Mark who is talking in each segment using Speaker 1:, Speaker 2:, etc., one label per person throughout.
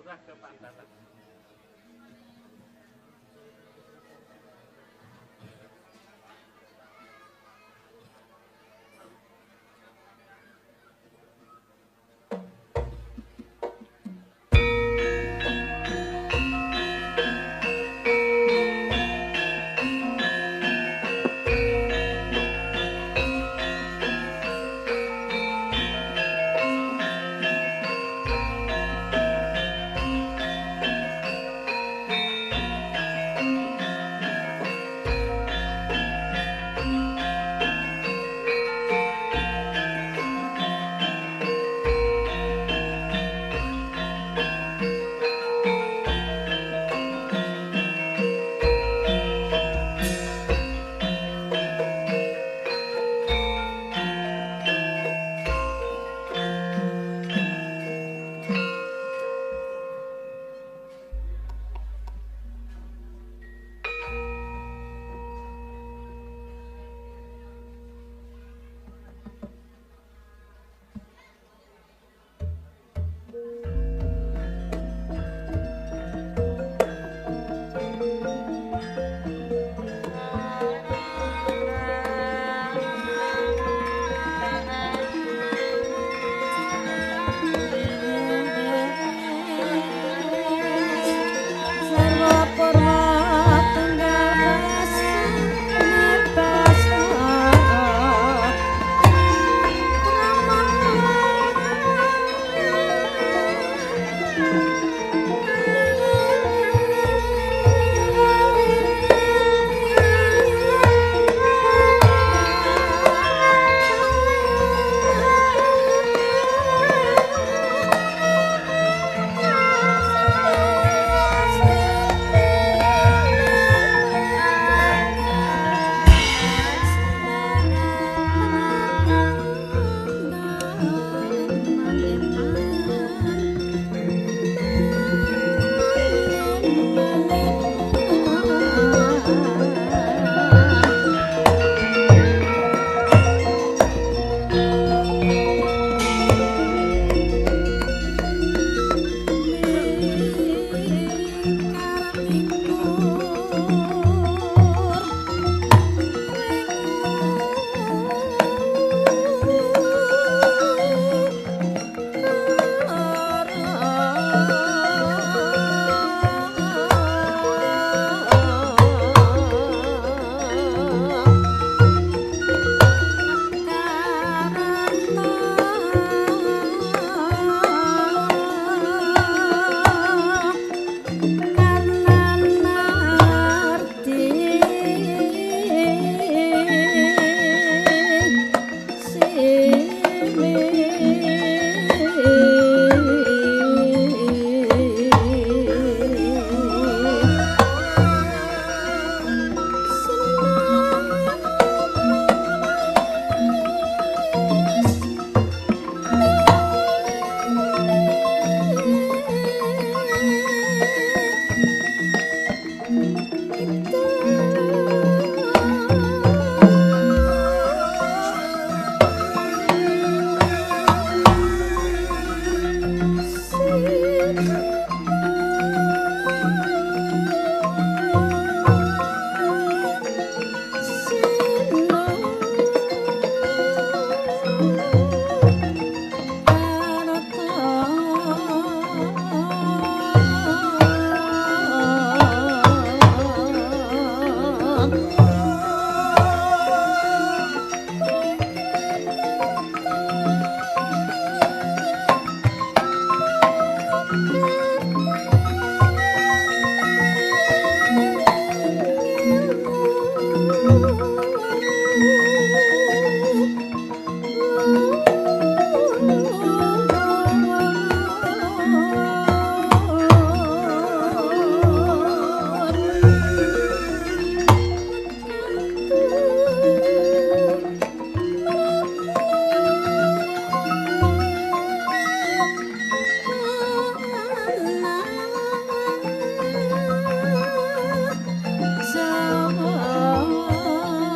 Speaker 1: Lurah ke Pak Tatang.
Speaker 2: Oh.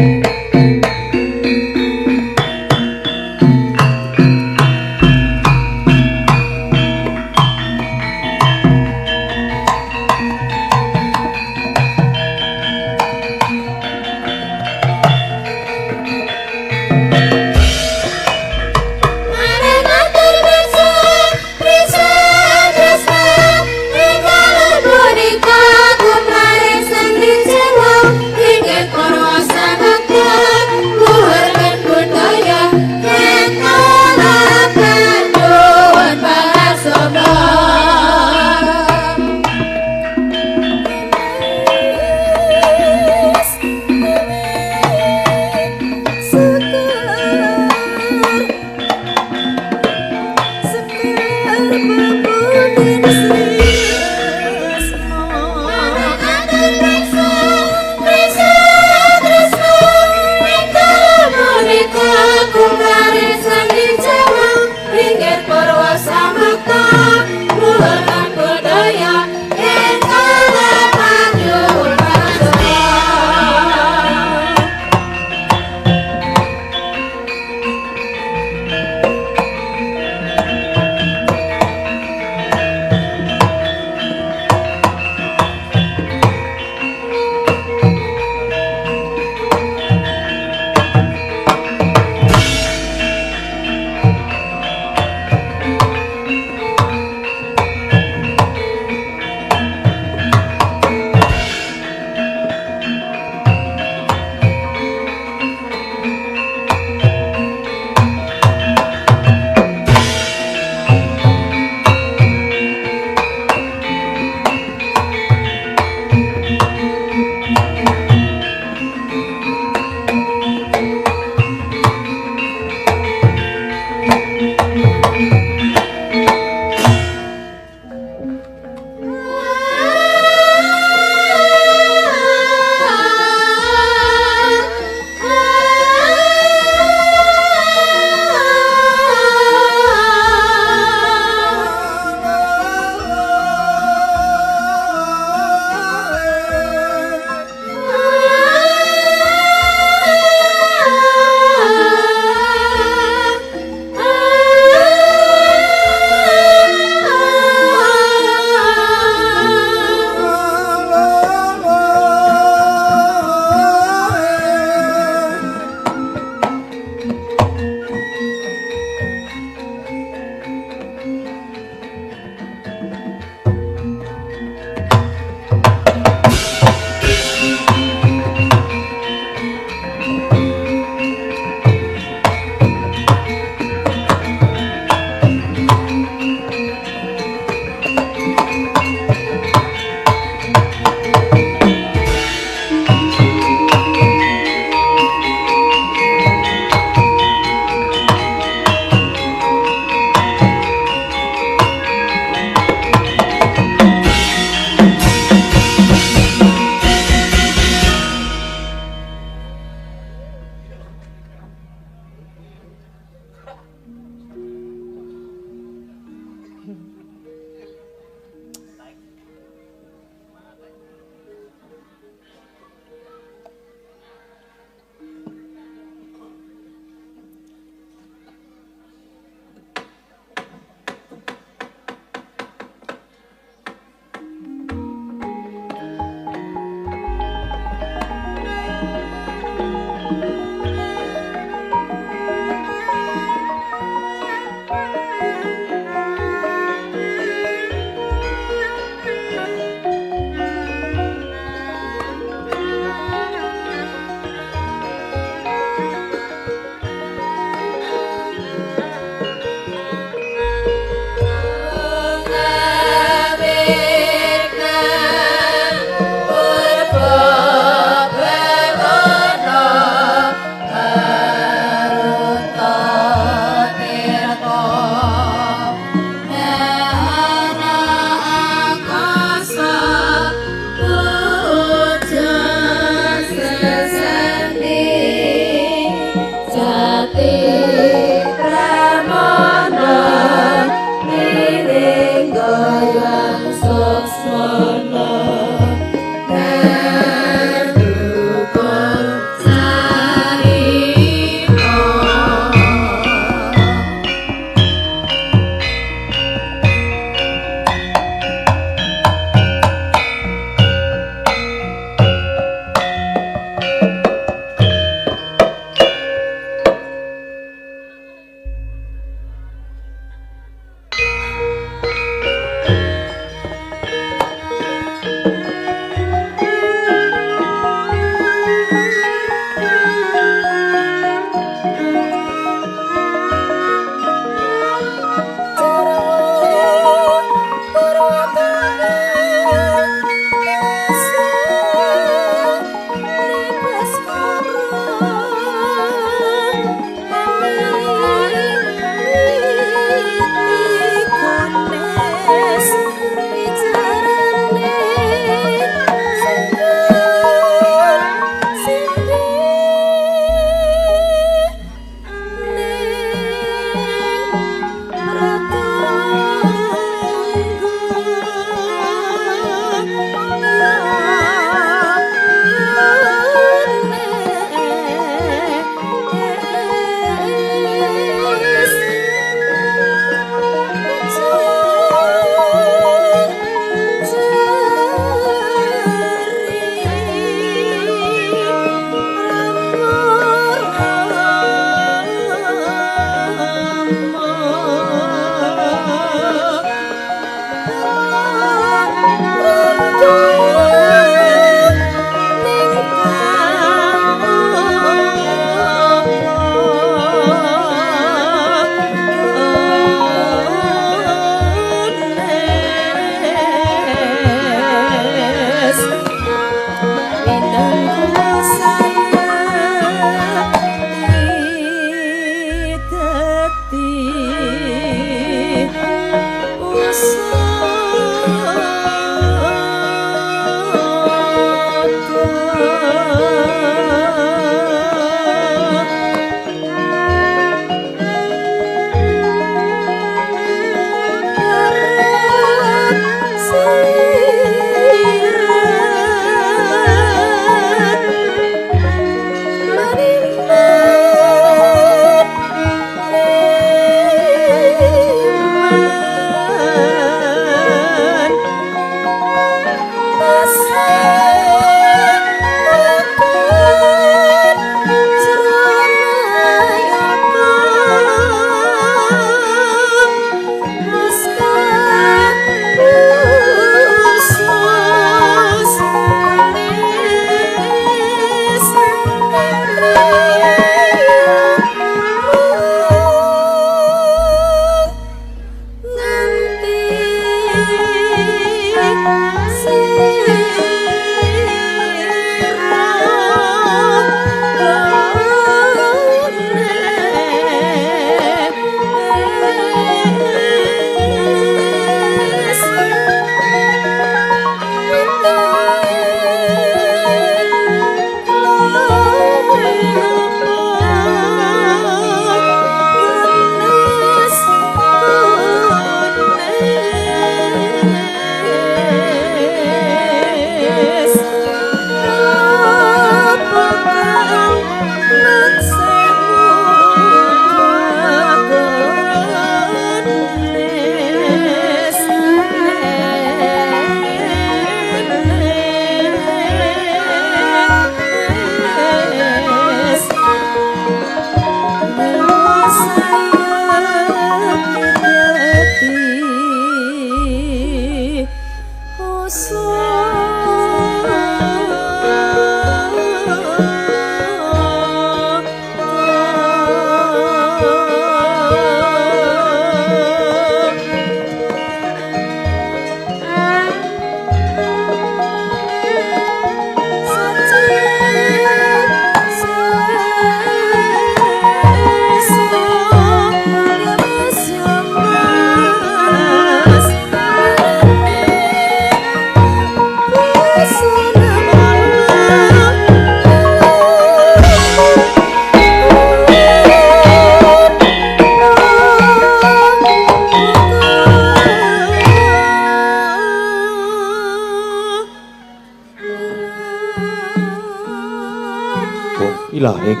Speaker 1: ilahing.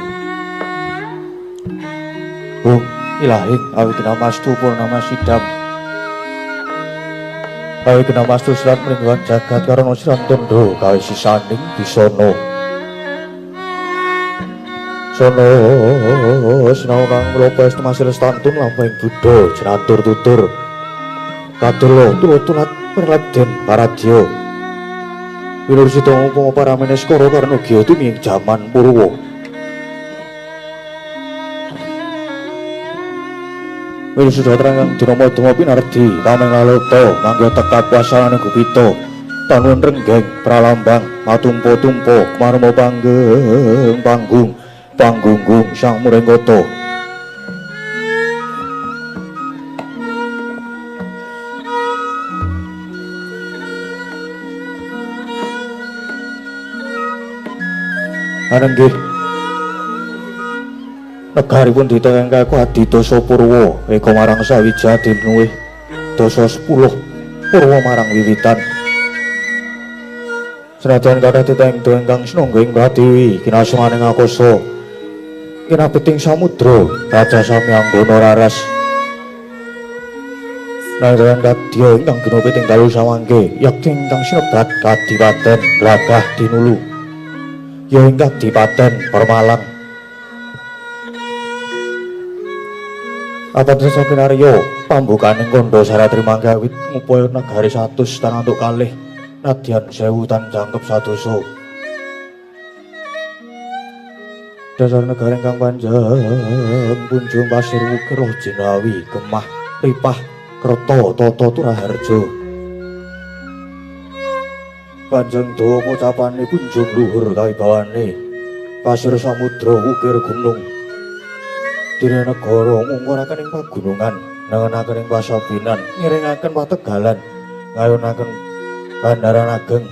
Speaker 1: Hum ilahing awi kinamastu purnama sidam. Awi kinamastu serat mlingguhan jagat karana siram tondo gawe sisaning bisana. Sono sinau kang lopo estu masih lestantun lampahing Buddha jenantur tutur. Kadelo tulat perlebden paradya. Wilur sida upama paramenes kara karna gya tumiying jaman Purwa. Wilur sida terang dinama dama pinardi tameng laleta mangga tekap wasane gupita tanuwun renggeng pralambang matumpa-tumpa marma panggeng panggung panggunggung sang murenggata. Anenggih negaripun ditengengake Adidasa Purwa eka marang sawija dinuwih dasa 10 Purwa marang wiwitan. Senajan kathah titeng ingkang sinangga ing Pratiwi kinasungane ngakasa kinabeting samudra raja sami anggana raras. Nanging kadya ingkang ginopit ing dalu samangke yakti ingkang sinebat Kadipaten Glagah Dinulu ya ing Kadipaten Permalang. Apaten kinarya pambukaning kandha saratri mangke awit ngupaya negari 100 tan antuk kalih nadyan 1000 tan jangkep sadasa. Dasar negara ingkang panjang punjung pasir wukir jinawi gemah ripah kerta tata turaharja. Panjang dawa pocapane punjung luhur kawibawane pasir samudra wukir gunung. Dene negara ngungkuraken ing pagunungan, nengenaken ing pasabinan, ngiringaken pategalan, ngayunaken bandaran ageng.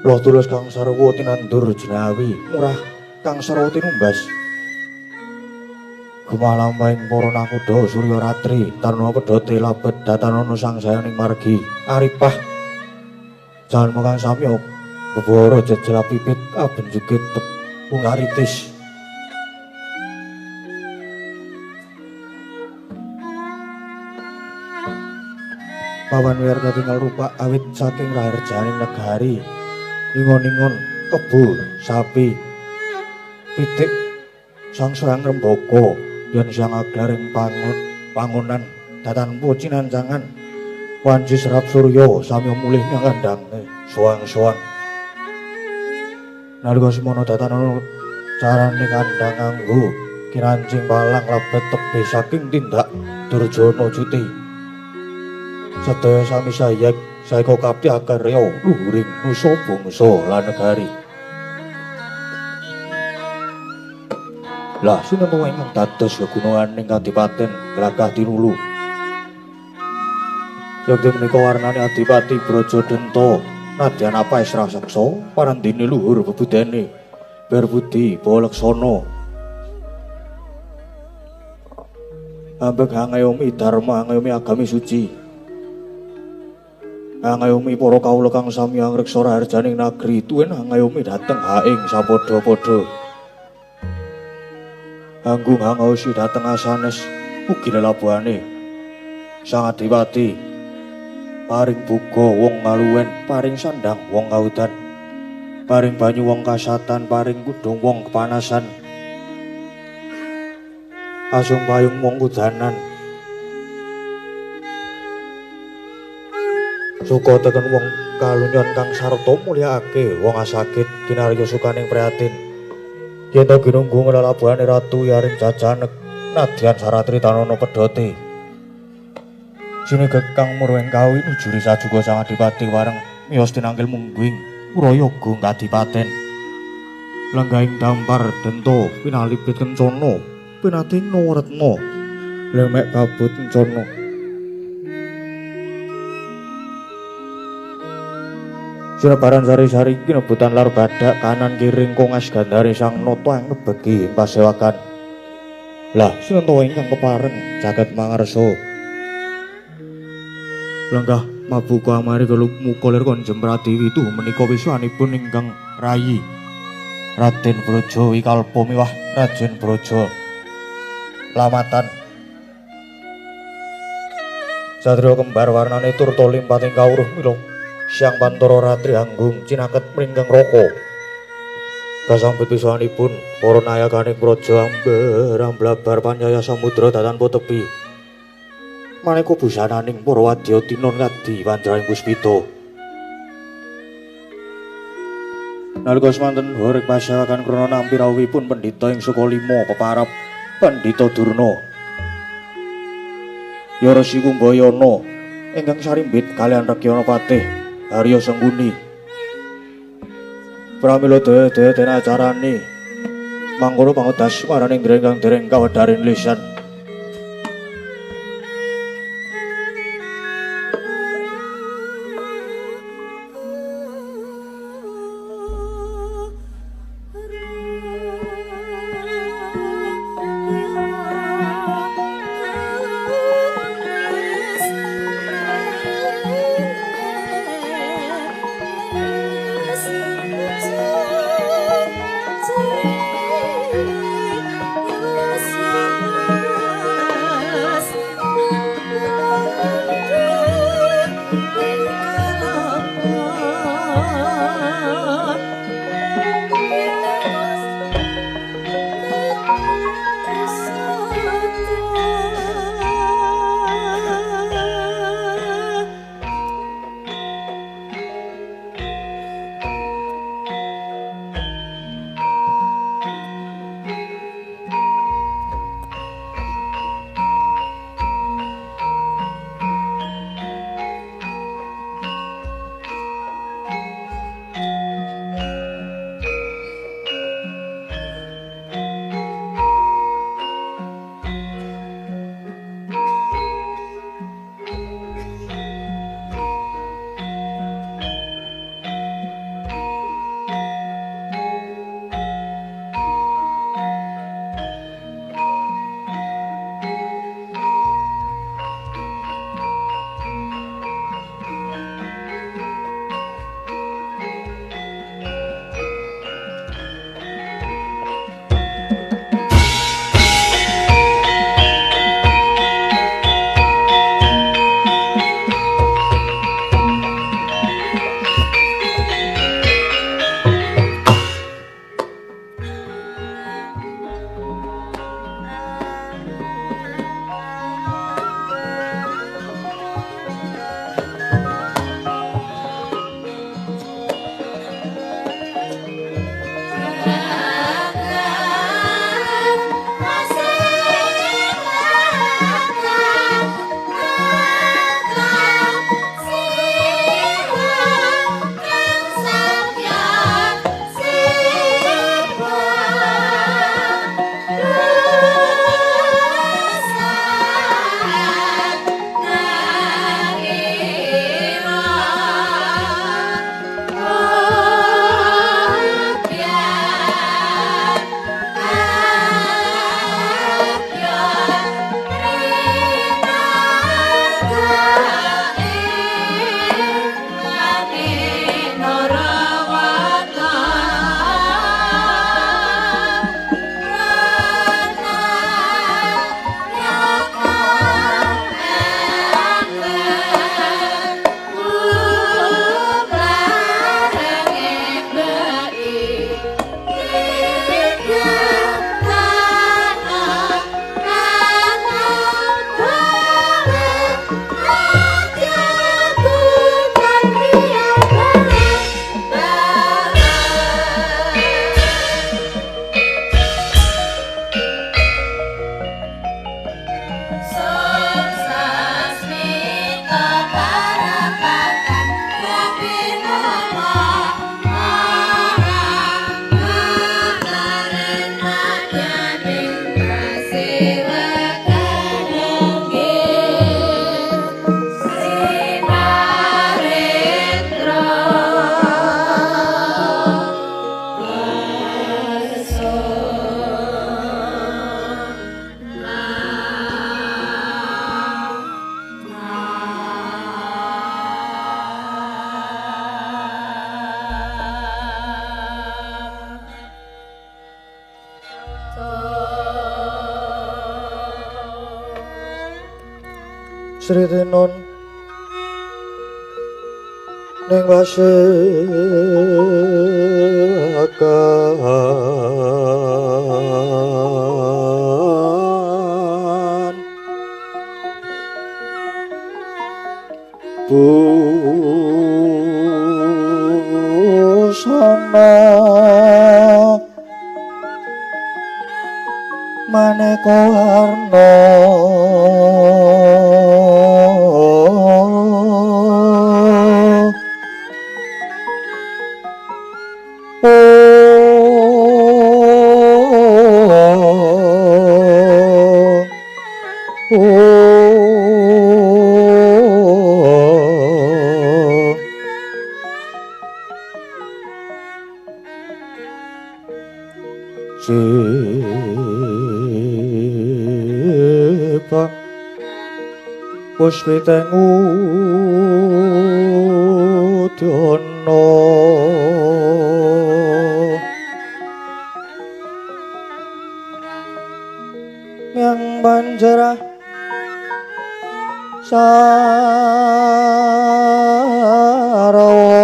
Speaker 1: Loh tulus kang sarwa tinandur jinawi, murah kang sarwa tinumbas. Gemah lampahing para nakoda surya ratri, taruna pedhote labet datanana sangsayaning margi aripah. Jalma kang samya bebara jejel pipit abenjukit tepung aritis. Pawan wiyar katingal rupa awit saking raharjaning negari. Ingon-ingon kebo sapi pitik sangsang rembaka yen siang aglar ing pangonan datanpa cinancangan wanci serap surya samya mulih nyang kandhange soang-soang. Nalika semono datanana carane kandhang nganggo kinancing palang lebet tebih saking tindak Durjana cuti. Sedaya sami sayek saeka kapti akarya luhuring nusa bangsa lan negari. Lah sinten to ingkang dados gegununganing Kadipaten Glagah Dinulu? Yekti menika warnane Adipati Brajadenta nadyan apa raseksa parandene luhur bebudene berbudi bawa laksana. Ambek hangayomi dharma hangayomi agami suci. Hangayomi para kawula kang sami angreksa raharjaning nagri tuwin hangayomi dhateng haing sapadha-padha. Anggung hangaosi dhateng asanes ugi lelabuhane Sang Adipati paring buga wong ngaluwen, paring sandang wong kaudan, paring banyu wong kasatan, paring kudung wong kepanasan, asung payung wong kudanan. Suka teken wong kalunyon kang sarta mulyakake wong asakit kinarya sukaning prihatin. Yen to ginunggu lelabuhane ratu yaring jajanek nadyan saratri tanana pedhote. Sinegek kang murweng kawi nujuri sajuga Sang Adipati wareng miyos tinangkil mungguing Purayoga kadipaten. Lenggahing dampar denta pinalibit kencana pinating nawaretna lemek kabut kencana. Sinebaran sari-sari kinebutan lar badak kanan kiring kongas gandare sang nata ngebegi ing pasewakan. Lah sinten to ingkang kepareng jagat mangarsa. Lenggah mabuka amari kelu muka lir konjem Pratiwi tuh menika wiswanipun ingkang rayi. Raden Braja Wikalpa miwah Raden Braja Lamatan. Satria kembar warnane turta limpating kawruh mila siang pantara ratri anggung cinaket mringkeng raka. Kasambet pisanipun para nayakaning praja amber amblabar pancaya samudra datan tepi. Maneka busananing para wadya tinon kadi panjraing puspita. Nalika semanten horeg pasyawakan krana nampi rawuhipun pendhita ing Sukalima peparab Pandhita Durna. Ya Resi Kumbayana ingkang sarimbit kaliyan Rekyana Patih Arya Sengkuni. Pramila daya-daya den acarane mangkono pangedas maraning ingkang dereng kawedharing lisan.
Speaker 2: Yes.
Speaker 1: Sri Tinon ning wasiakan busana maneka warna Puspiteng udana yang banjara sarawa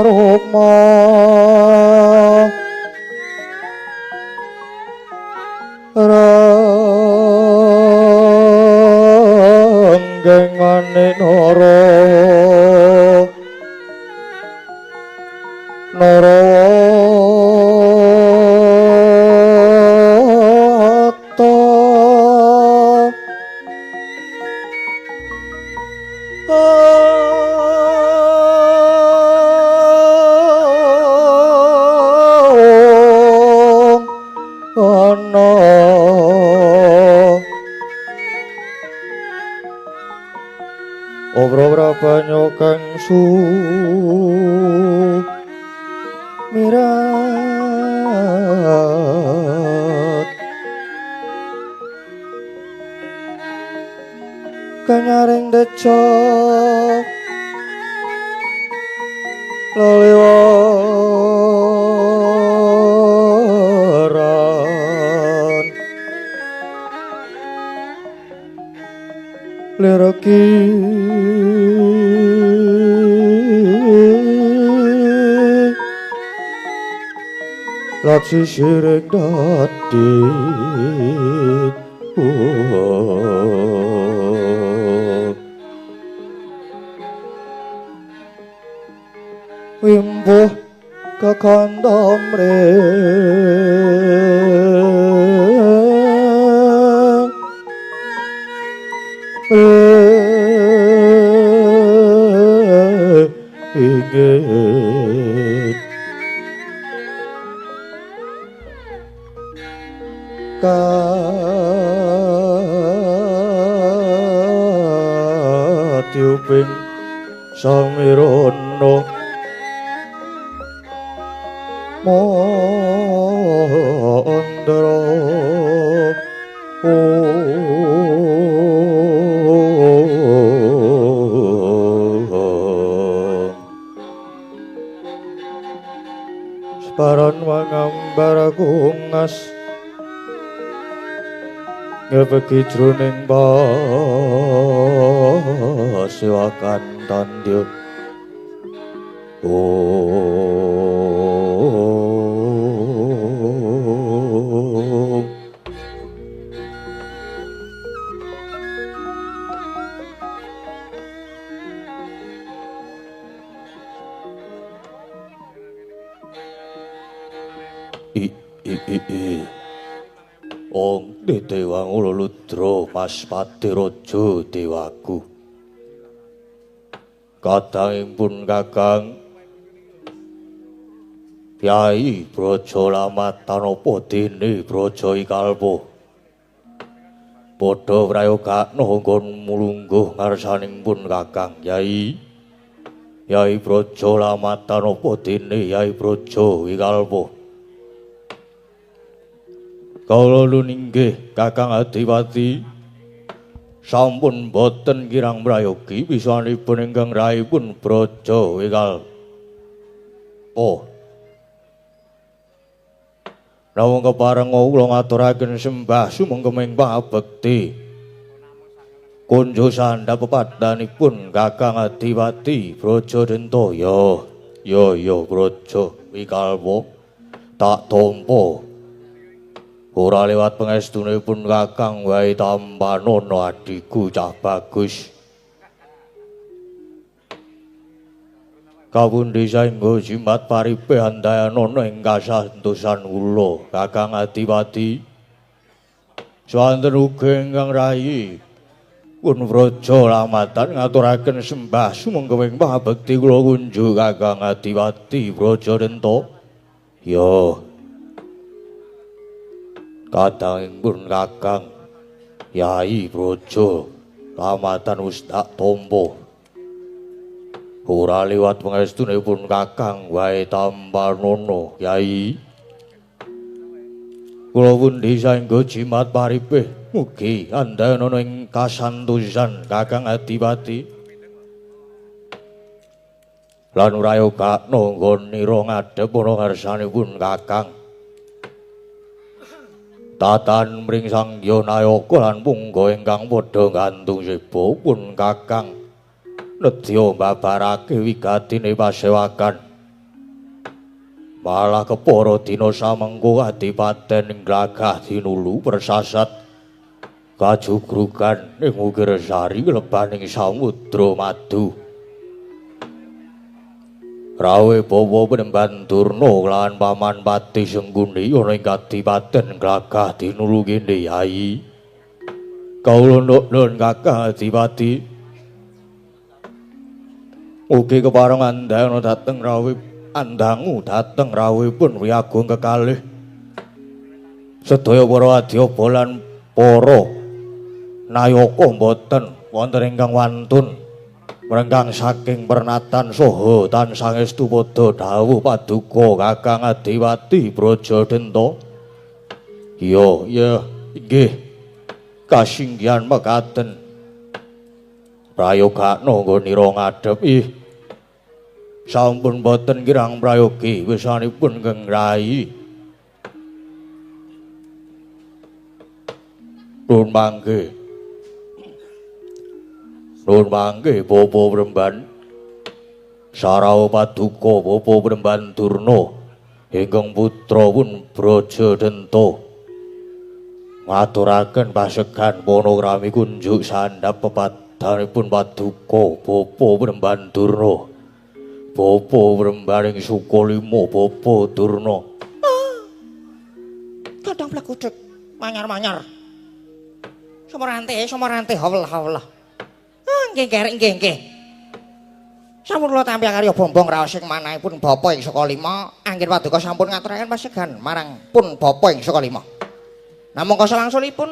Speaker 1: rukma ranggengane nara narawata ana obra banyu kang sumirat kanyaring deca leliwaran liraki sisiring dadi wimbuh kekandha mring katiuping samirana mandra Separan wangambar kungas ngebeki jroning pasiwakan tandya. Om I I I I Ong Dewa Nguludra Mas Patiraja Dewaku. Kadangipun Kakang Kyai Braja Lamatan apa dene Braja Ikalpa padha prayogakna nggon mulungguh ngarsanipun Kakang Kyai. Kyai Braja Lamatan apa dene Kyai Braja Ikalpa. Kawula inggih Kakang Adipati sampun boten kirang prayogi pisanipun ingkang rahipun Braja Wikalpa. Namung kepareng kula ngaturaken sembah sumangga pangabekti. Kunjuk sandhap pepadhanipun Kakang Adipati Brajadenta. Ya, ya, ya Braja Wikalpa tak tampa. Ora lewat pangestunipun Kakang wae tampanana adhiku cah bagus. Kapundi saengga jimat paripe andayanana ing kasantosan kula Kakang Adipati. Swanten ugi ingkang rayi pun Braja lamatan ngaturaken sembah sumangga ing pangabekti kula kunjuk Kakang Adipati Brajadenta. Ya. Kadangipun Kakang Yai Braja lamatan wis tak tampa. Ora liwat pangestunipun Kakang wae tampanana Yai. Kula pundi saengga jimat paripe mugi andayanana ing kasantosan Kakang Adipati. Lan prayogakna nggonira ngadhep ana ngarsanipun Kakang. Tatan mring Sang Hyang Nayaka lan pungga ingkang padha gantung seba pun Kakang nedya mbabarake wigatine pasewakan. Malah kepara dina samengko kadipaten Glagah dinulu persasat kajugrugan ing Wukirsari lebaning samudra madu. Rawuh Bawa Penemban Durna kelawan Paman Pati Sengkuni ana ing kadipaten Glagah dinulu kene Yai. Kawula nuwun Kakang Adipati. Mugi kepareng andhayana dhateng rawuh andangu dhateng rawuhipun Wiyagung kekalih. Sedaya para adyaba lan para nayaka mboten wonten ingkang wantun mrengkang saking pernatan saha tansah estu padha dawuh paduka Kakang Adipati Brajadenta. Ya, ya, inggih. Kasinggihan mekaten. Prayogakna nggonira ngadhep ih. Sampun boten kirang prayogi wisanipun Kang Rai. Nuwun mangke. Nuwun mangke Bapa Bremban. Sarawa paduka Bapa Bremban Durna ingkang putra pun Brajadenta. Ngaturaken pasegan panakrami kunjuk sandhap pepadhanipun paduka Bapa Bremban Durna. Bapa Brembaning Sukalima Bapa Durna.
Speaker 2: Kadang plekudhek manyar-manyar. Sumrante, sumrante hawlah-hawlah. Nggih, nggih, nggih, nggih. Sampun kula tampi karya bombong raos ing manahipun Bapa ing Sukalima, anggen paduka sampun ngaturaken pasegan marang pun Bapa ing Sukalima. Namung kasalangsulipun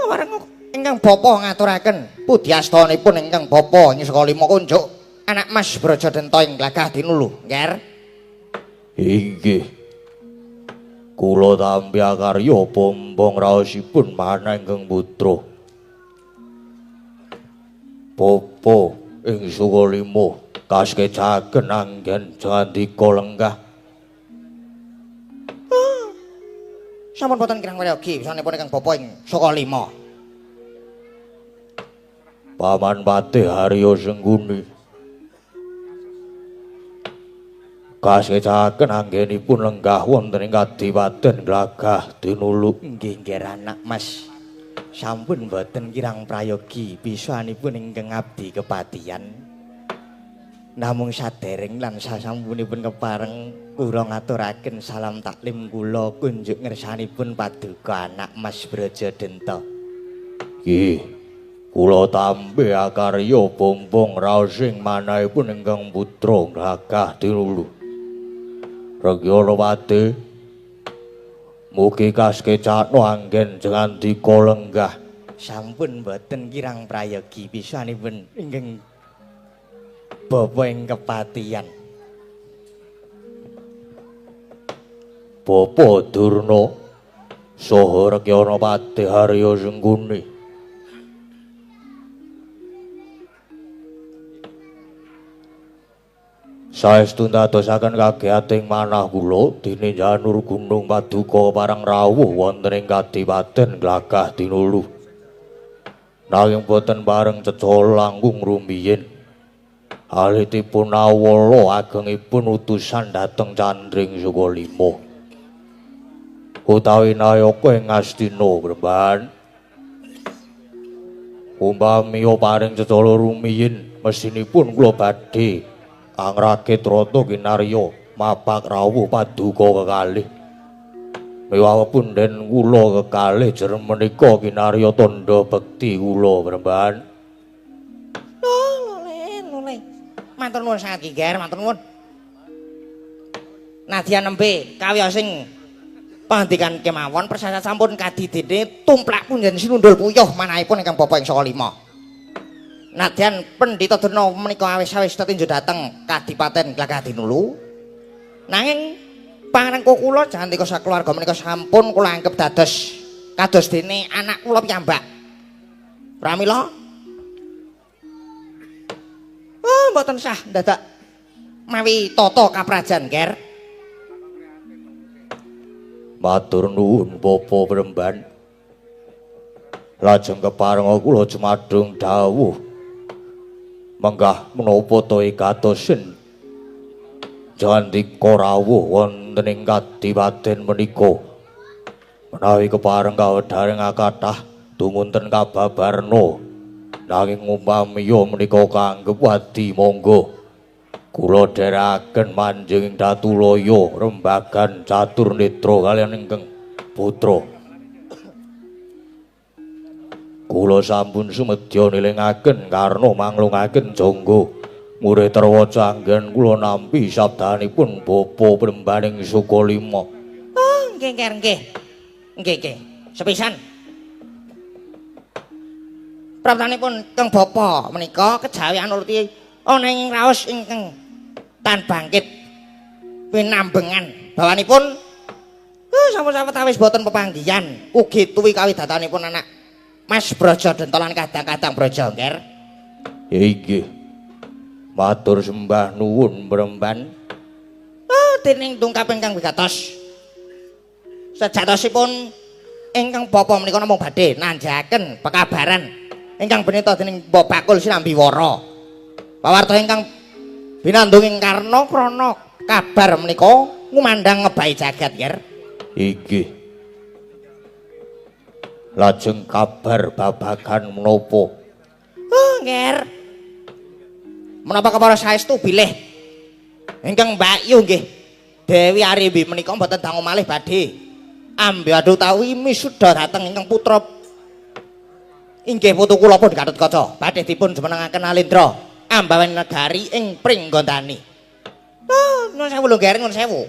Speaker 2: wareng ingkang Bapa ngaturaken pudyastanipun ingkang Bapa ing Sukalima kunjuk anak Mas Brajadenta ing Glagah dinulu, Ngger.
Speaker 1: Inggih. Kula tampi karya bombong raosipun manah ingkang putra. Bapa ing Sukalima kaskecaken anggen jandika lenggah.
Speaker 2: Sampun boten kirang prayogi wisanipun ingkang Bapa ing Sukalima.
Speaker 1: Paman Patih Harya Sengkuni kaskecaken anggenipun lenggah wonten ing kadipaten Glagah dinulu.
Speaker 2: Nggih, nggih anak Mas. Sampun boten kirang prayogi pisanipun ingkang abdi kepatihan. Namung sadereng lan sasampunipun kepareng kula ngaturaken salam taklim kula kunjuk ngersanipun paduka anak Mas Brajadenta.
Speaker 1: Nggih. Kula tampi akarya bombong raos ing manahipun ingkang putra Glagah dinulu. Regyanapati mugi kaskecakna anggen jengandika lenggah.
Speaker 2: Sampun boten kirang prayogi pisanipun ingkang Bapa ing kepatihan.
Speaker 1: Bapa Durna saha Regyanapati Harya Sengkuni. Saestu ndadosaken kagiyating manah kula dene janur gunung paduka parang rawuh wonten ing kadipaten Glagah dinulu. Nanging boten bareng cecala langkung rumiyin. Alitipun awala agengipun utusan dhateng Candring Sukalima. Utawi nayaka ing Ngastina Bremban. Umpami paring cecala rumiyin mesinipun kula badhe angragit rata kinarya mapak rawuh paduka kekalih. Miwah punden kula kekalih jer menika kinarya tandha bekti kula Bremban.
Speaker 2: Lho, lho, matur nuwun sanget Ki Ger, matur nuwun. Nadyan nembe kawiyos sing pangandikan kemawon prasasat sampun kadidene tumplak punjen sinundul puyuh manahipun ingkang bapa ing saka lima. Nadyan Pendhita Durna menika awis-awis tetinju dhateng Kadipaten Glagah-Dinulu. Nanging pangrengku kula jantika sakeluarga menika sampun kula anggep dados kados dene anak kula piyambak. Pramila oh, mboten sah dadak mawi tata kaprajan, Ger.
Speaker 1: Matur nuwun Bapak Bremban. Lajeng keparenga kula jumadung dawuh. Menggah menapa ta ikatosen jandika rawuh wonten ing kadipaten menika. Menawi kepareng kawedharing kathah dumunten kababarna. Nanging umpamiya menika kanggep wadi monggo. Kula dherekaken manjing ing Datulaya rembagan catur netra kaliyan ingkang putra. Kula sampun sumedya nilingaken karna manglungaken jangga murih terwaca anggen kula nampi sabdanipun Bapa Brembaning Sukalima.
Speaker 2: Oh, nggih nggih nggih. Nggih nggih. Sepisan. Praptanipun Kang Bapa menika kejawi anuruti ana ing raos ingkang tan bangkit winambengan bawanipun sampun sawetawis boten pepanggihan ugi tuwi kawidatanipun anak Mas Braja Denta lan kadang-kadang Braja Ngger.
Speaker 1: Inggih. Matur sembah nuwun Bremban.
Speaker 2: Oh, dening dungkap ingkang wigatos. Sejatosipun ingkang bapa menika namung badhe nanjaken pekabaran ingkang benita dening Mbok Bakul Sinambi Wara. Pawarta ingkang binandung ing karna krana kabar menika ngumandhang ngebahi jagat, Ger.
Speaker 1: Inggih. Lajeng kabar babagan menapa?
Speaker 2: Oh, Nger. Menapa kepara saestu bilih ingkang Mbakyu nggih Dewi Arimbi menika mboten dangu malih badhe ambyadu utawi misuda dhateng ingkang putra inggih putu kula pun Gatotkaca badhe dipun jumenengaken Alendra ambawan negari ing Pringgondani. Oh, nuwun sewu lho Nger, nuwun sewu.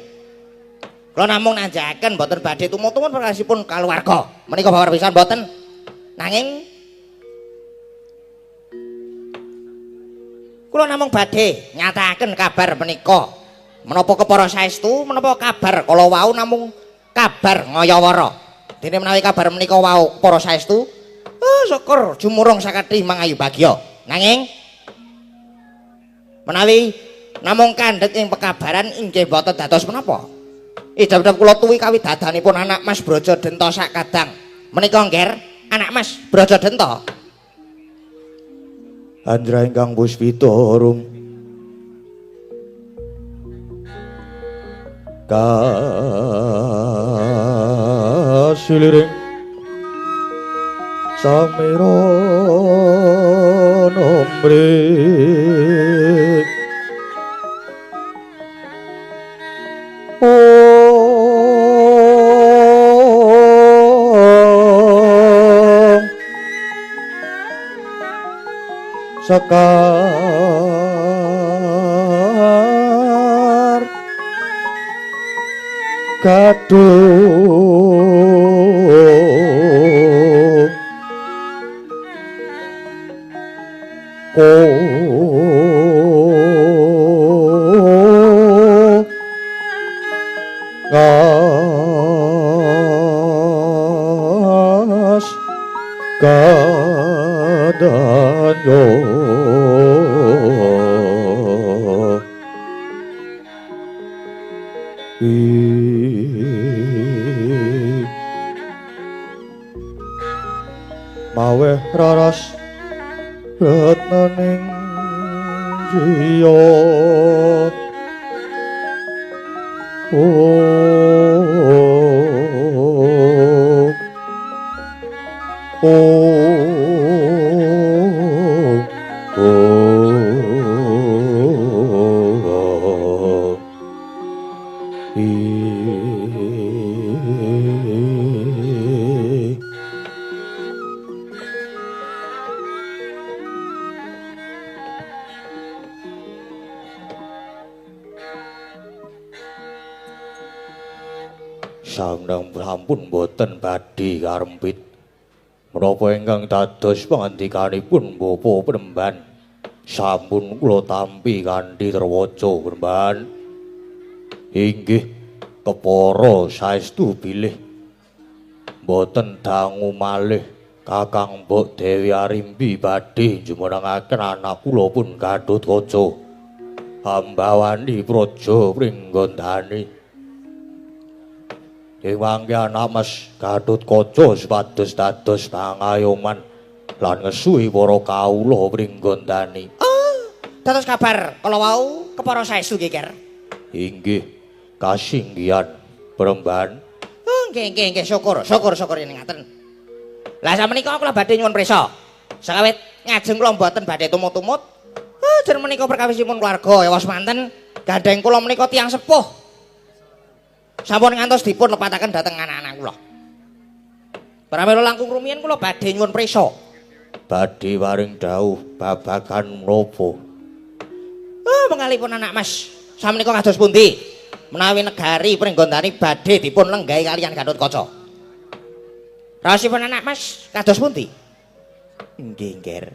Speaker 2: Kula namung nanjakaken mboten badhe tumut-tumut perkasipun kaluwarga. Menika babar pisan mboten. Nanging kula namung badhe nyatakaken kabar menika. Menapa kepara saestu, menapa kabar kala wau namung kabar ngayawara. Dene menawi kabar menika wau kepara saestu, oh syukur jumurung sakati mangayu bagya. Nanging menawi namung kandhet ing pekabaran inggih mboten dados menapa. Idhap-idhap kula tuwi kawidadanipun anak Mas Braja Denta sakadang. Menika Ngger, anak Mas Braja Denta.
Speaker 1: Andra ingkang puspita rum kasiliring samira nombre sekar gadung ko ngas kadanyo. Maweh raras retnaning jiya. Oh, oh, oh, oh. Sampun boten badhe karempit menapa ingkang dados pangandikanipun Bapak Penemban sampun kula tampi kanthi terwaca Penemban. Inggih kepara saestu bilih boten dangu malih Kakang Mbok Dewi Arimbi badhe jumenengaken anak kula pun Gatotkaca hambawani praja Pringgondani. Ing mangke anak Mas Gatotkaca supados dados pangayoman lan ngesuhi para kawula Pringgondani.
Speaker 2: Oh, dados kabar kala wau kepara saestu nggih, Ger.
Speaker 1: Inggih, kasinggihan Penemban.
Speaker 2: Oh, nggih nggih nggih syukur, syukur syukur yen ngaten. Lah samenika kula badhe nyuwun prisa. Sakawit ngajeng kula mboten badhe tumut-tumut. Oh, jen menika perkawisipun keluarga ewa semanten gandheng kula menika tiyang sepuh. Sampun ngantos dipun lepataken dhateng anak-anak kula. Pramila langkung rumiyin kula badhe nyuwun prisa.
Speaker 1: Badhe paring dawuh babagan menapa?
Speaker 2: Oh, mengalipun anak Mas samenika kados pundi? Menawi negari Pringgondani badhe dipun lenggahi kaliyan Gatotkaca. Raosipun anak Mas kados pundi? Nggih, Nger.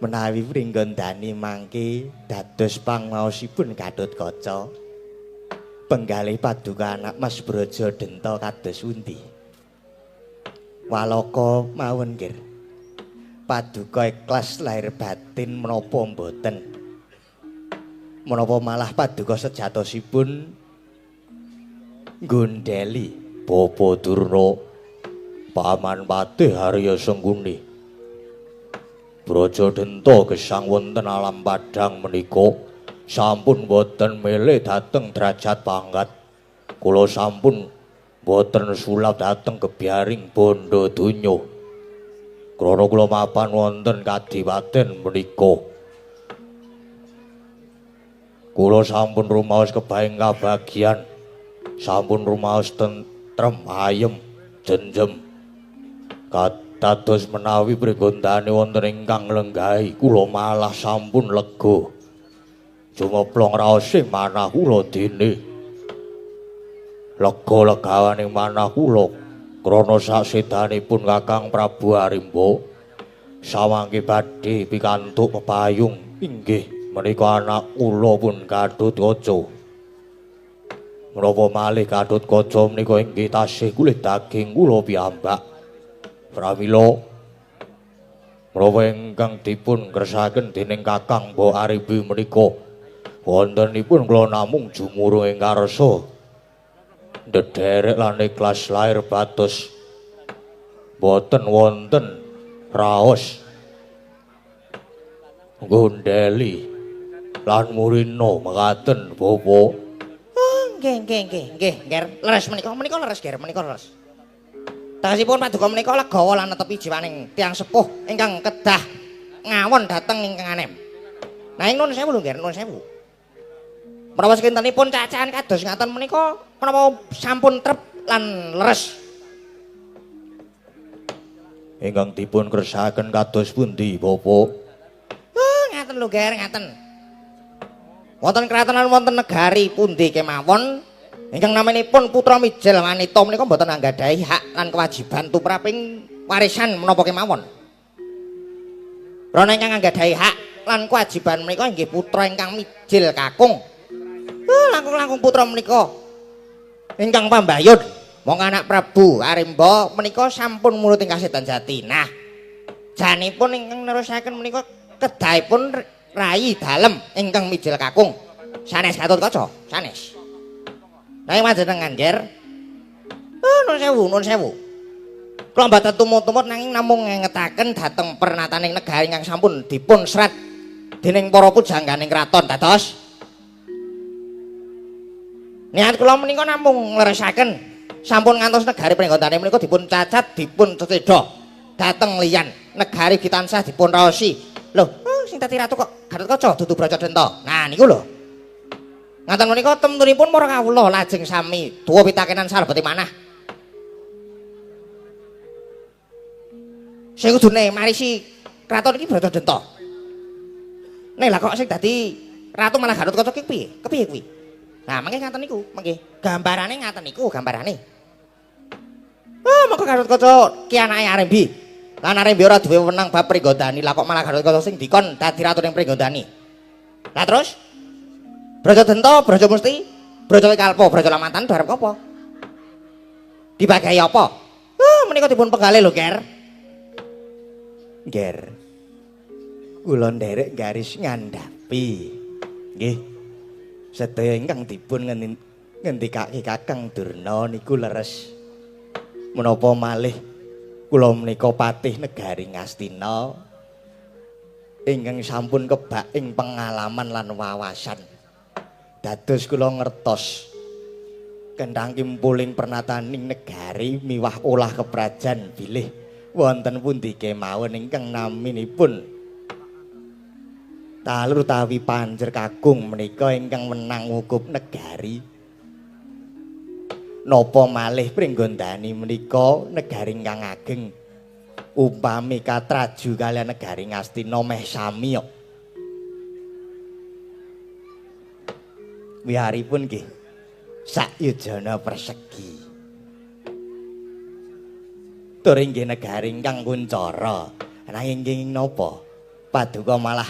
Speaker 2: Menawi Pringgondani mangke dados pangmaosipun Gatotkaca, penggalih paduka anak Mas Braja Denta kados pundi? Walaka mawon, Nger. Paduka ikhlas lahir batin menapa mboten? Menapa malah paduka sejatosipun nggondheli
Speaker 1: Bapa Durna, Paman Patih Arya Sengkuni. Braja Denta gesang wonten alam padhang menika sampun boten milih dhateng derajat pangkat. Kula sampun boten sulap dhateng gebyaring bondo donya. Krana kula mapan wonten kadipaten menika. Kula sampun rumaos kebaing kabagian, sampun rumaos tentrem ayem jenjem. Katados menawi Pringgondani wonten ingkang lenggahi, kula malah sampun lega. Jumeplong raose manah kula dene lega legawaning manah kula krana saksedanipun Kakang Prabu Arimba sawangke badhe pikantuk pepayung inggih menika anak kula pun Gatotkaca. Menapa malih Gatotkaca menika inggih tasih kulit daging kula piyambak. Pramila menapa ingkang dipun kersakaken dening Kakang Mbok Arimbi menika wontenipun kula namung jumurung ing karsa ndederek lan ikhlas lahir batos boten wonten raos nggondheli lan murina mekaten bapa.
Speaker 2: Oh, nggih nggih nggih nggih, Nger. Leres menika, menika leres, Nger, menika leres. Tegesipun paduka menika legawa lan netepi jiwaning tiyang sepuh ingkang kedah ngawon dhateng ingkang anem. Nah, ing nuwun sewu lho, Nger, nuwun sewu. Menawa sekintenipun cacahan kados ngaten menika menapa sampun trep lan leres.
Speaker 1: Ingkang dipun kersakaken kados pundi, Bapak?
Speaker 2: Oh, ngaten lho, Ger, ngaten. Wonten kratonan wonten negari pundi kemawon ingkang naminipun putra mijil wanita menika mboten anggadhahi hak lan kewajiban tumraping warisan menapa kemawon. Rana ingkang anggadhahi hak lan kewajiban menika inggih putra ingkang mijil kakung. Langkung-langkung putra menika ingkang pambayun mongko anak Prabu Arimba menika sampun murut ing kasedan jati. Nah, janipun ingkang nerusaken menika kedahipun rayi dalem ingkang mijil kakung sanes Gatotkaca, sanes. Nah, panjenengan, Ger. Oh, nuwun sewu, nuwun sewu. Kula mboten tumut-tumut nanging namung ngengetaken dhateng pernataning negari ingkang sampun dipun serat dening para pujangganing kraton dados. Niat kula menika namung ngleresaken sampun ngantos negari Pringgondani menika dipun cacat dipun cecedha dhateng liyan negari ugi tansah dipun raosi. Lho, sing dadi ratu kok Gatotkaca dudu Brajadenta. Nah niku lho. Ngaten menika temtunipun para kawula lajeng sami duwa pitakenan salebete manah. Sing kudune marisi kraton iki Brajadenta. Nek lah kok sing dadi ratu malah Gatotkaca ki piye? Kepiye kuwi? Nah, mangke ngaten niku, mangke gambarane ngaten niku gambarane. Ah, mongko Gatotkaca ki anake Arimbi. Lan Arimbi ora duwe wewenang bab Pringgondani, lah kok malah Gatotkaca sing dikon dadi ratu ning Pringgondani. Lah terus Brajadenta, Brajamusti, Brajawikalpa, Brajalamatan arep apa? Dibagai apa? Ah, menika dipun penggalih lho, Ger.
Speaker 1: Ger. Kula nderek garis ngandhapi. Nggih. Sedaya ingkang dipun ngendikake Kakang Durna niku leres. Menapa malih kula menika patih negari Ngastina ingkang sampun kebak ing pengalaman lan wawasan. Dados kula ngertos kendhang kimpuling pernataning negari miwah olah keprajan bilih wonten pundi kemawon ingkang naminipun talur utawi panjer kakung menika ingkang wenang ngukup negari. Napa malih Pringgondani menika negari ingkang ageng umpami katraju kaliyan negari Ngastina meh sami kok. Wiharipun nggih sak yujana persegi. Tur inggih negari ingkang kuncara. Nanging kenging napa paduka malah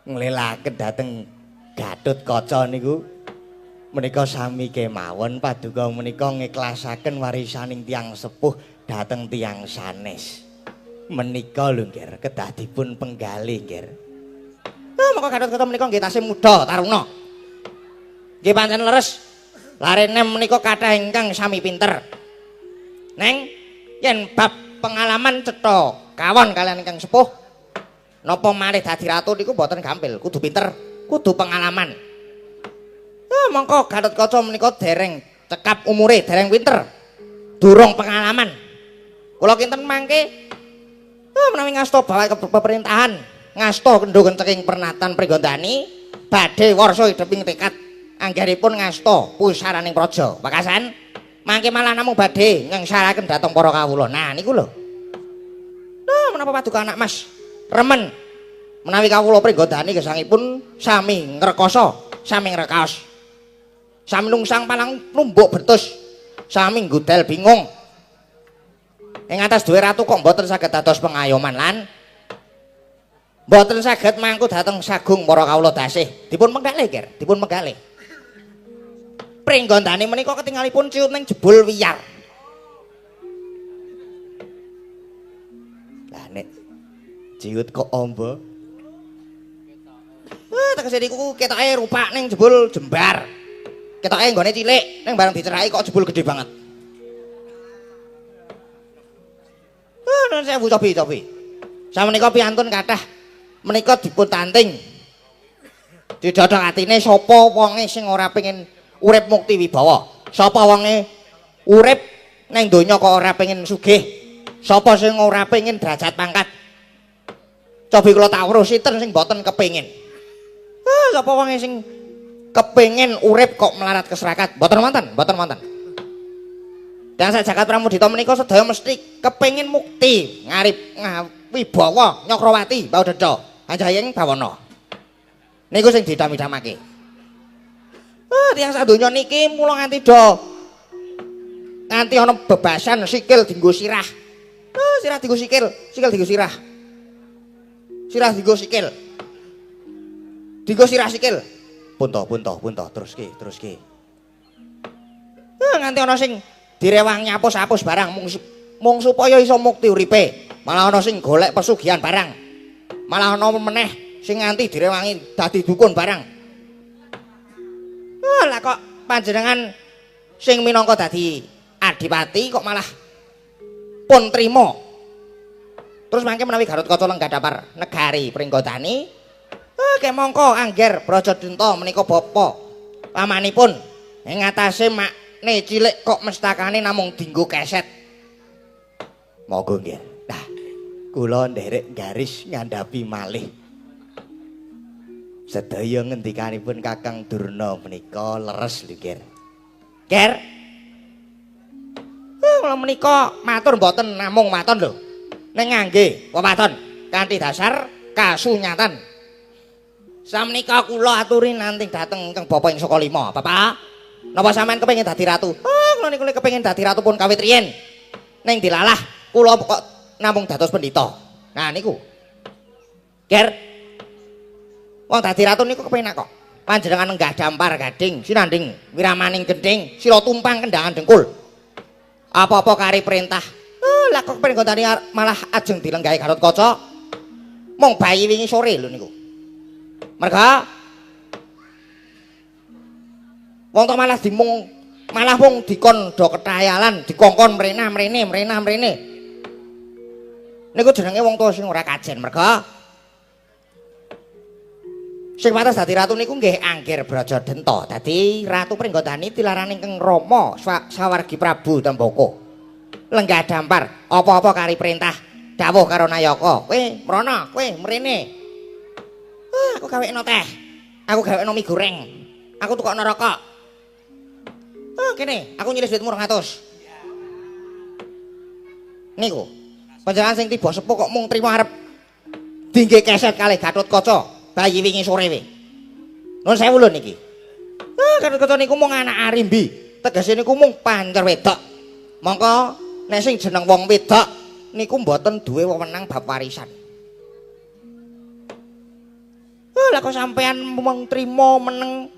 Speaker 1: nglelaken dhateng Gatotkaca niku menika sami kemawon paduka menika ngiklasaken warisaning tiyang sepuh dhateng tiyang sanes. Menika lho nggih kedah dipun penggalih nggih.
Speaker 2: Ah, mongko Gatotkaca menika nggih tasih muda taruna. Nggih pancen leres. Larene menika kathah ingkang sami pinter. Neng yen bab pengalaman cetha kawon kaliyan ingkang sepuh napa malih dadi ratu niku mboten gampil, kudu pinter, kudu pengalaman. Ah, mongko Gatotkaca menika dereng cekap umure, dereng pinter. Durung pengalaman. Kula kinten mangke menawi ngasta bawah pemerintahan, ngasta kendho kencenging pernatan Pringgondani, badhe warsa idheping tekad anggenipun ngasta pusaraning praja. Wekasan mangke malah namung badhe ngengsaraken dhateng para kawula. Nah niku lho. Nah, menapa paduka anak Mas remen menawi kawula Pringgondani gesangipun sami ngrekoso, sami ngrekaos. Sami nungsang palang numbuk bertus, sami nggudel bingung. Ing atas duwe ratu kok mboten saged dados pengayoman lan mboten saged mangku dhateng sagung para kawula dasih. Dipun penggalih, Ger, dipun penggalih. Pringgondani menika ketingalipun ciut ning jebul wiyar.
Speaker 1: Lah nek ciut kok amba?
Speaker 2: Tegese niku ketoke rupak ning jebul jembar. Ketoke nggone cilik, ning bareng diceraki kok jebul gede banget. Nuwun sewu cobi-cobi. Samenika piantun kathah menika dipun tanting. Didodok atine sapa wonge sing ora pengin urip mukti wibawa? Sapa wonge urip ning donya kok ora pengin sugih? Sapa sing ora pengin derajat pangkat? Cobi kula tak weruh sinten sing mboten kepengin. Sapa wonge sing kepengin urip kok melarat keserakat? Mboten wonten, mboten wonten. Dan sak jagat Pramudita menika sedaya mesti kepengin mukti, ngarip wibawa Nyakrawati Baudada, Anjayeng Bawana. Niku sing didam-idamake. Tiyang sak donya niki mula nganti do nganti ana bebasan sikil dienggo sirah. Sirah dienggo sikil, sikil dienggo sirah. Sirah dienggo sikil. Dienggo sirah sikil.
Speaker 1: Punto, punto, punto, teruske, teruske.
Speaker 2: Nganti ana sing direwangi apus-apus barang mung supaya iso mukti uripe. Malah ana sing golek pesugihan barang. Malah ana meneh sing nganti direwangi dadi dukun barang. Lah kok panjenengan sing minangka dadi adipati kok malah Pun trima. Terus mangke menawi Gatot Kaca lenggah dapar negari Pringgodani, kemangka angger Brajadenta menika bapa pamanipun ing ngatasé makne cilik kok mestakane namung dinggo keset.
Speaker 1: Monggo nggih. Nah, kula nderek garis ngandhapi malih. Sedaya ngendikanipun Kakang Durna menika leres lho, Ger.
Speaker 2: Ger. Kula menika matur mboten namung waton lho. Ning ngangge wewaton kanthi dasar kasunyatan. Samenika kula aturi nanti dhateng ingkang bapa ing saka lima. Bapak, napa sampean kepengin dadi ratu? Oh, kula niku kepengin dadi ratu pun kawit riyen. Ning dilalah kula kok namung dados pendhita. Nah niku. Ger. Wong dadi ratu niku kepenak kok. Panjenengan lenggah dampar gading, sinanding wiramaning gendhing, sila tumpang kendhangan dengkul. Apa-apa kari perintah. Lah kok pringgondani malah ajeng dilenggahi Gatot Kaca. Mung bayi wingi sore lho niku. Merga wong to malah dimung malah wong dikon do ketayalan, dikongkon mrenah mrene, mrenah mrene. Niku jenenge wong tuwa sing ora kajen merga sing pantes dadi ratu niku nggih Angger Brajadenta. Dadi Ratu Pringgondani tilarane ingkang Rama Sawargi Prabu Trembaka. Lenggah dampar, apa-apa kari perintah dawuh karo Nayaka. Kowe mrono, kowe mrene. Aku gawekno teh. Aku gawekno mie goreng. Aku tukokno rokok. Kene, aku nyilis duitmu 200. Niku. Panjenengan sing tiba sepuh kok mung trima arep dingge keset kalih Gatot Kaca. Bayi wingi sore we. Nuwun sewu lho niki. Gatot Kaca niku mung anak arimbi. Tegese niku mung pancer wedok. Mongko nek sing jeneng wong wedok niku mboten duwe wewenang bab warisan. Lah kok sampean mung trima meneng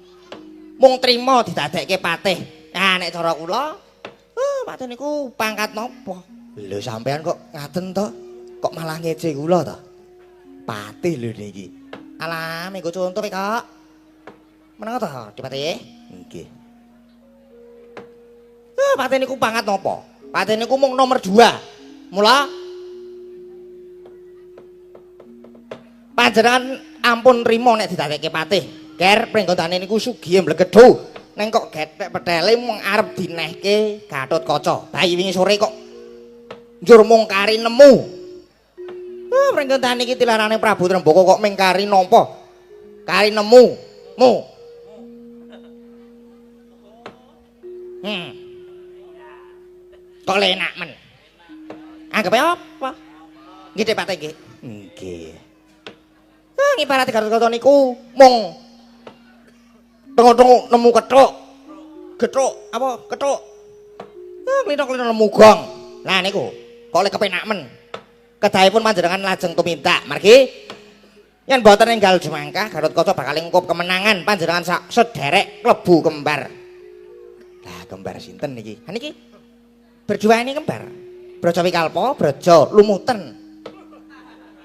Speaker 2: mung trima didadekke patih. Nah nek cara kula, patih niku pangkat napa?
Speaker 1: Lho sampean kok ngaten to? Kok malah ngece kula to? Patih lho niki.
Speaker 2: Alah, menggo contoh kok. Meneng to, Dipati?
Speaker 1: Nggih.
Speaker 2: Patih niku pangkat napa? Patih niku mung nomor 2. Mula panjenengan ampun trima nek didadekke patih. Ger pringgondane niku sugihe mlegedhu. Neng kok gethek petele mung arep dinehke Gatot Kaca. Bayi wingi sore kok njur mung kari nemu. Pringgondane iki tilarane Prabu Trembaka kok mung kari nampa. Kari nemu. Mu. Kok enak men. Anggepe apa? Nggih Dik Patih nggih.
Speaker 1: Nggih.
Speaker 2: Ngibarate Gatot Kaca niku mung tengok-tengok nemu kethuk. Gethuk apa kethuk. Klithok-klithok nemu gong. Lah niku kok lek kepenak men. Kedahipun panjenengan lajeng tumindak. Margi yen mboten enggal jumangkah Gatot Kaca bakal ngungkup kemenangan panjenengan sak sederek klebu kembar.
Speaker 1: Lah kembar sinten niki?
Speaker 2: Ha niki berdua ini kembar. Braja Wikalpa, Braja Lumuten.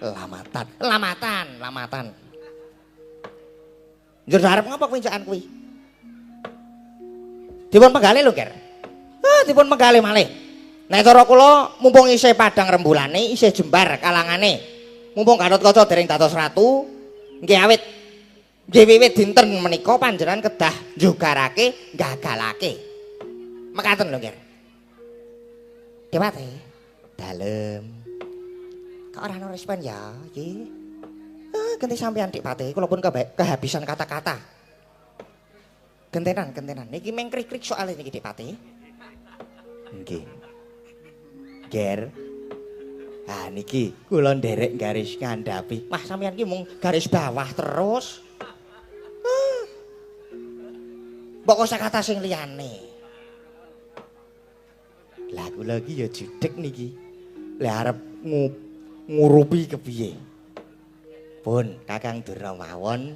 Speaker 1: Lamatan.
Speaker 2: Lamatan, lamatan. Njur arep ngapa kuwi njakan kuwi? Dipun penggalih lho, Ger. Dipun penggalih malih. Nek cara kula mumpung isih padang rembulane, isih jembar kalangane. Mumpung Gatot Kaca dereng dados ratu, nggih awit nggih wiwit dinten menika panjenengan kedah njugarake, gagalake. Mekaten lho, Ger. Dewate.
Speaker 1: Dalem.
Speaker 2: Kok ora ono respon ya iki? Ganti sampean Dik Patih, kula pun kehabisan kata-kata. Gentenan, gentenan. Niki meng krik-krik soalé niki Dik Patih.
Speaker 1: Nggih. Ger. Ah niki kula nderek garis ngandhapi.
Speaker 2: Wah, sampean ki mung garis bawah terus. Mbok kosakata sing liyane.
Speaker 1: Lah kula iki ya judeg niki. Lah arep ngurupi kepiye? Pun Kakang Durna mawon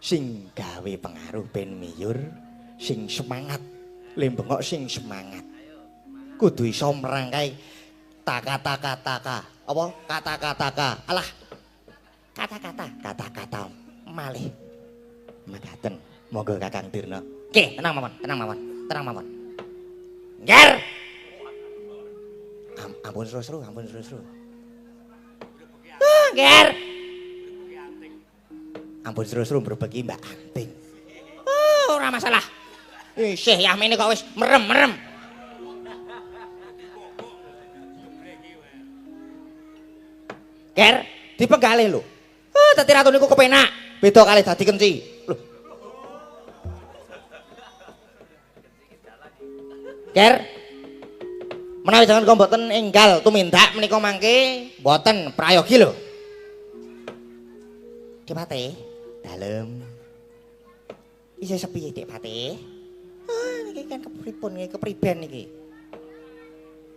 Speaker 1: sing gawe pengaruh ben miyur, sing semangat, le bengok sing semangat. Kudu iso merangkai taka-taka-taka. Apa? Kata-kata.
Speaker 2: Alah. Kata-kata,
Speaker 1: kata-kata malih. Mekaten. Monggo Kakang Durna.
Speaker 2: Nggih, tenang mawon, tenang mawon, tenang mawon. Nger. Ampun seru-seru, ampun seru-seru. Ah, Ger. Ampun seru-seru mbrebeki Mbak Anting. Oh, ora masalah. Isih yahmene kok wis merem-merem. Ger, dipenggalih lho. Oh, dadi ratu niku kepenak, beda kalih dadi kenci. Lho. Ger. Menawi jangan kok mboten enggal tumindak menika mangke mboten prayogi lho. Dik Patih, dalem. Isih sepi Dik Patih. Ah, niki kan kepripun niki kepriben niki.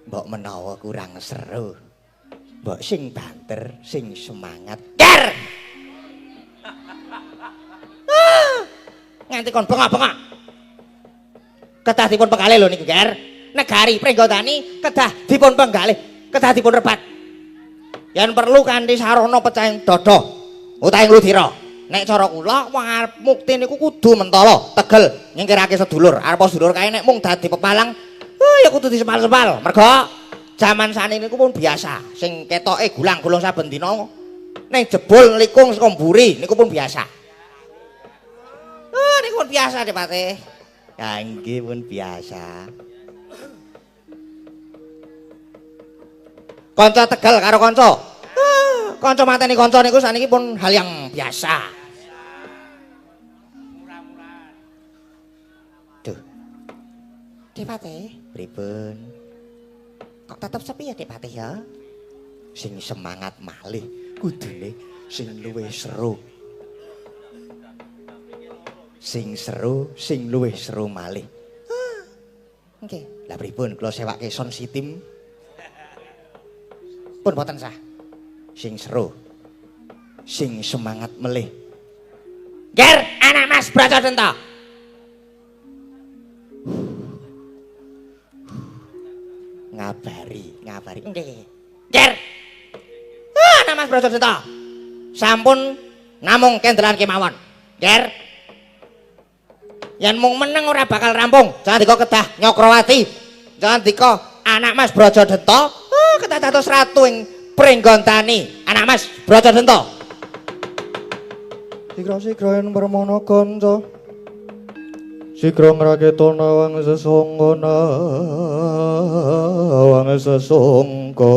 Speaker 2: Mbok menawa kurang seru. Mbok sing banter, sing semangat. Ger. Ah, nganti kon bengok-bengok. Kedah dipun penggalih lho niku, Ger. Negari Pringgondani kedah dipun penggalih, kedah dipun rebat. Yen perlu kanthi sarana pecahing dada utawi ludira. Nek cara kula wong arep mukti niku kudu mentala, tegel nyingkirake sedulur. Arep sedulur kae nek mung dadi pepalang, ya kudu disepal-sepal. Mergo jaman saniki niku pun biasa, sing ketoke gulang-gulung saben dina ning jebul likung saka mburi niku pun biasa. Ah, niku pun biasa Dik Patih. Ya nggih pun biasa. Kanca tegel karo kanca. Kanca mateni kanca niku saniki pun hal yang biasa. Duh. Dik Patih, pripun? Kok tetep sepi ya Dik Patih ya? Sing semangat malih kudune sing luwih seru. Sing seru, sing luwih seru malih. Nggih. Lah pripun kula sewake sound system? Pun boten sah. Sing seru. Sing semangat melih. Ger, anak Mas Brajadenta. Ngabari, ngabari. Nggih. Ger. Anak Mas Brajadenta. Sampun namung kendelan kemawon. Ger. Yen mung meneng ora bakal rampung. Jangan dika kedah Nyakrawati. Jangan dika anak Mas Brajadenta. Kedah dados ratu ing Pringgondani. Anak Mas Brajadenta.
Speaker 1: Sigra-sigra yen permana kanca. Sigra ngraketa nawang sesangka nawang sesangka.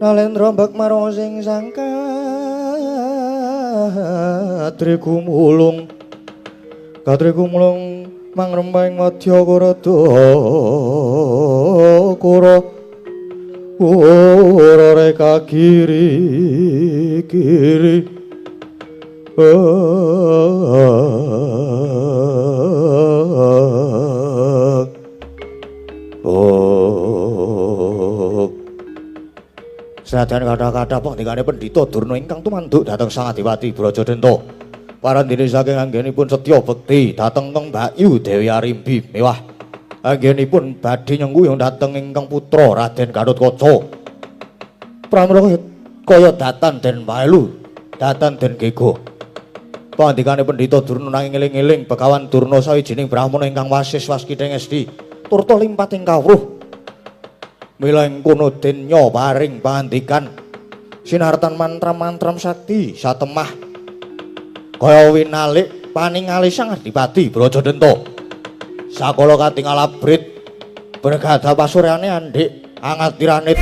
Speaker 1: Nalendra mbak marang sing sangka katri gumulung mangrembang madya kurada kura ora reka kiri kiri. Senajan kathah-kathah pangandikane Pendhita Durna ingkang tumanduk dhateng Sang Adipati Brajadenta. Parandene saking anggenipun setya bekti dhateng Kang Mbakyu Dewi Arimbi mewah. Anggenipun badhe nyengkuyung dhateng ingkang putra Raden Gatotkaca. Pramila kaya datan den Palu, datan den Gego. Pangandikane Pendhita Durna nanging eling-eling Begawan Durna sawijining brahmana ingkang wasis waskithing esti turta limpating kawruh. Mila ing kono denya paring pangandikan sinartan mantram-mantram sakti satemah kaya winalik paningali Sang Adipati Brajadenta. Sakala katingal abrit bergada pasuryane andhik angatiranit.